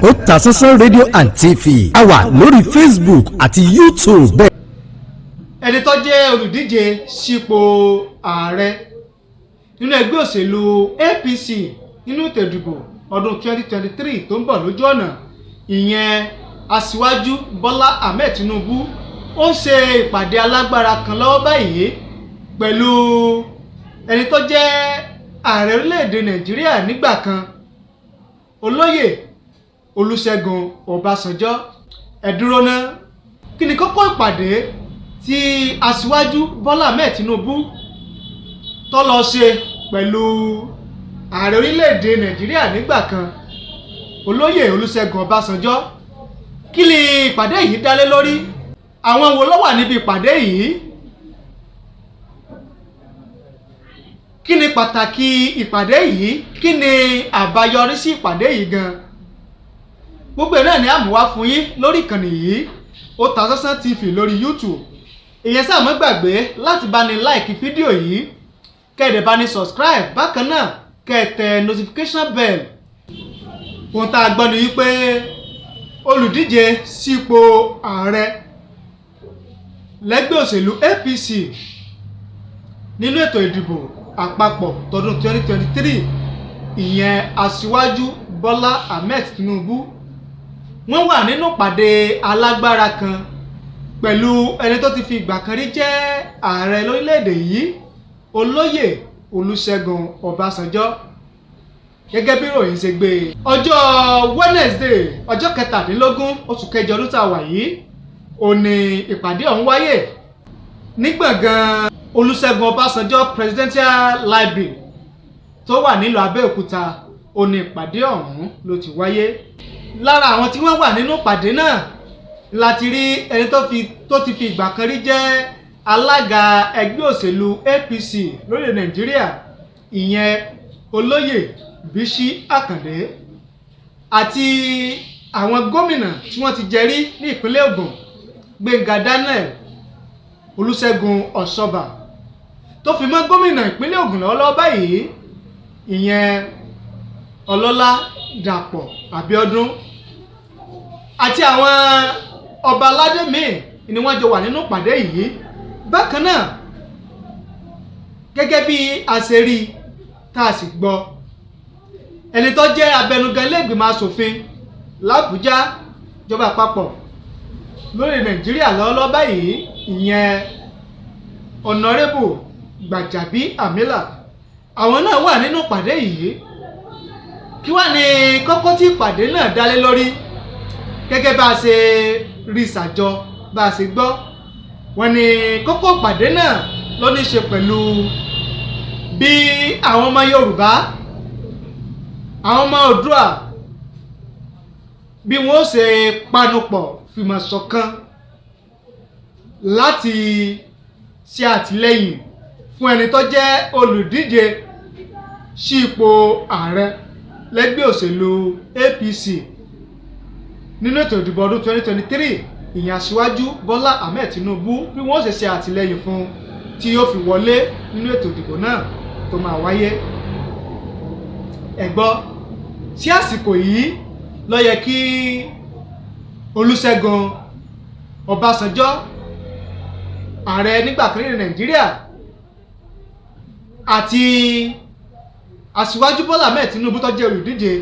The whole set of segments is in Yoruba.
Otasansan Radio and TV. A wà lórí Facebook àti YouTube bẹ́ẹ̀. Ẹni tó jẹ́ olùdíje sípò ààrẹ nínú ẹgbẹ́ òṣèlú APC nínú ètò ìdìbò ọdún 2023 tó ń bọ̀ lójú ọ̀nà, ìyẹn Aṣíwájú Bọ́lá Ahmed Tinubu, ó ń ṣe ìpàdé alágbára kan lọ́wọ́ báyìí pẹ̀lú ẹni tó jẹ́ ààrẹ orílẹ̀-èdè Nàìjíríà nígbà kan, Olóyè Olúṣẹ́gun Ọbásanjọ́. Ẹ dúró ná, kí ni kókó ìpàdé tí Aṣíwájú Bọ́lá Ahmed Tinubu tó lọ ṣe pẹ̀lú ààrẹ orílẹ̀-èdè Nàìjíríà nígbà kan, Olóyè Olúṣẹ́gun Ọbásanjọ́? Kí ni ìpàdé yìí dálé lórí? Àwọn wo ló wà níbi ìpàdé yìí? Kí ni pàtàkì ìpàdé yìí? Kí ni àbáyọrí sí ìpàdé yìí gan? Gbogbo ẹ̀ náà ni a mú wá fún yín lórí ìkànnì yìí, Otasansan TV lórí YouTube. Ìyẹn sáà má gbàgbé láti bá ní like fídíò yìí, kẹ́ẹ̀dẹ̀ bá ní subscribe, bákan náà kẹ́ẹ̀ tẹ notification bell. Ohun tá a gbọ́ ni wípé olùdíje sípò ààrẹ lẹ́gbẹ́ òṣèlú APC nínú ètò ìdìbò àpapọ̀ tọdún 2023, ìyẹn Aṣíwájú Bọ́lá Ahmed Tinubu, wọ́n wà nínú ìpàdé alágbára kan pẹ̀lú ẹni tó ti fi ìgbà kan rí jẹ́ ààrẹ lórílẹ̀‐èdè yìí, Olóyè Olúṣẹ́gun Ọbásanjọ́, gẹ́gẹ́ bí ìròyìn ṣe gbé e. Ọjọ́ Wednesday, ọjọ́ 17 oṣù kẹjọ ọdún tá a wà yìí, ó ní ìpàdé ọ̀hún wáyé ní gbọ̀ngàn Olúṣẹ́gun Ọbásanjọ́ Presidential Library tó wà nílùú Abẹ́òkúta. Ó ní ìpàdé ọ̀hún ló ti wáyé. Lára àwọn tí wọ́n wà nínú ìpàdé náà láti rí ẹni tó ti fi ìgbà kan rí jẹ́ alága ẹgbẹ́ òṣèlú APC lórílẹ̀ Nàìjíríà, ìyẹn Olóyè Bísí Àkàndé, àti àwọn gómìnà tí wọ́n ti jẹ rí ní ìpínlẹ̀ Ògùn, Gbẹ́ngà Daniel, Olúṣẹ́gun Ọ̀ṣọ́bà, tó fi mọ́ gómìnà ìpínlẹ̀ Ògùn lọ́wọ́lọ́wọ́ báyìí, ìyẹn Ọlọ́lá Dàpọ̀ Abíọ́dún, àti àwọn ọba aládé míì ni wọ́n jọ wà nínú ìpàdé yìí. Bákan náà, gẹ́gẹ́ bí a ṣe rí tá a sì gbọ́, ẹni tó jẹ́ abẹnugan ilé ìgbìmọ̀ asòfin l'Àbújá, ìjọba àpapọ̀ lórí Nàìjíríà lọ́wọ́lọ́wọ́ báyìí, ìyẹn Ọ̀nàrẹ́bù Gbàjàbí Àmìlà, àwọn náà wà nínú ìpàdé yìí. Kí wá ní kókó tí ìpàdé náà dálé lórí? Gẹ́gẹ́ bá a ṣe rí ṣàjọ, bá a ṣe gbọ́, wọ́n ní kókó ìpàdé náà ló ní í ṣe pẹ̀lú bí àwọn ọmọ Yorùbá, àwọn ọmọ Oòduà, bí wọ́n ṣe panupọ̀ fìmọ̀ ṣọ̀kan láti ṣe àtìlẹ́yìn fún ẹni tó jẹ́ olùdíje sí ipò ààrẹ lẹ́gbẹ́ òṣèlú APC nínú ètò ìdìbò ọdún 2023, ìyẹn Aṣíwájú Bọ́lá Ahmed Tinubu, bí wọ́n ṣe ṣe àtìlẹ́yìn fún tí yóò fi wọlé nínú ètò ìdìbò náà tó máa wáyé. Ẹ gbọ́, sí àsìkò yìí ló yẹ kí Olúṣẹ́gun Ọbásanjọ́, ààrẹ nígbà kan ní Nàìjíríà, àti Aṣíwájú Bọ́lá Ahmed Tinubu tó jẹ́ olùdíje,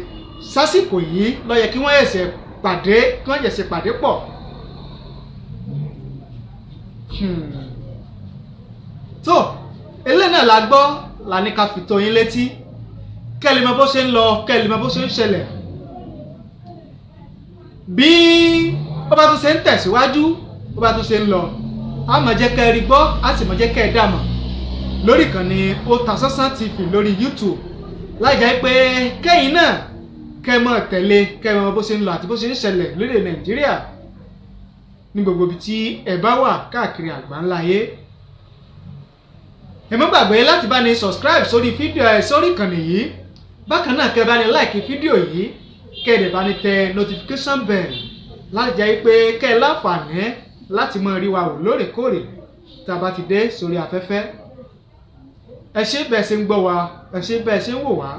sásìkò yìí ló yẹ kí wọ́n ẹ̀sẹ̀ pàdé, kí wọ́n ẹ̀sẹ̀ pàdé pọ̀? Tó eléyìí náà la gbọ́, la ní ká fi tó yín létí, kẹ́ lè mọ bó ṣe ń lọ, kẹ́ lè mọ bó ṣe ń ṣẹlẹ̀. Bí ó bá tún ṣe ń tẹ̀síwájú, ó bá tún ṣe ń lọ, a máa jẹ́ kẹ́ ẹ rí gbọ́, a sì máa jẹ́ kẹ́ ẹ dá mọ̀ lórí ìkànnì Otasansan TV lórí YouTube, láì jẹ́ pé kẹ́yìn náà kẹ́ ẹ mọ̀ tẹ̀lé, kẹ́ ẹ mọ̀ bó ṣe ń lọ àti bó ṣe ń ṣẹlẹ̀ lórí Nàìjíríà ní gbogbo ibi tí ẹ bá wà káàkiri àgbáńlá ayé. Ẹ má gbàgbé láti bá ní subscribe sórí fídíò ẹ, sórí ìkànnì yìí. Bákan náà, kẹ́ bá ní like fídíò yìí, kẹ́ ẹ dẹ̀ bá ní tẹ notification bell láti jẹ́ pé kẹ́ ẹ láǹfààní láti máa rí wa wò lóòrèkóòrè tá a bá ti dé sórí afẹ́fẹ́. Ẹ ṣé bẹ́ẹ̀ ṣe ń gbọ́ wa, ẹ ṣé bẹ́ẹ̀ ṣe ń wò wá.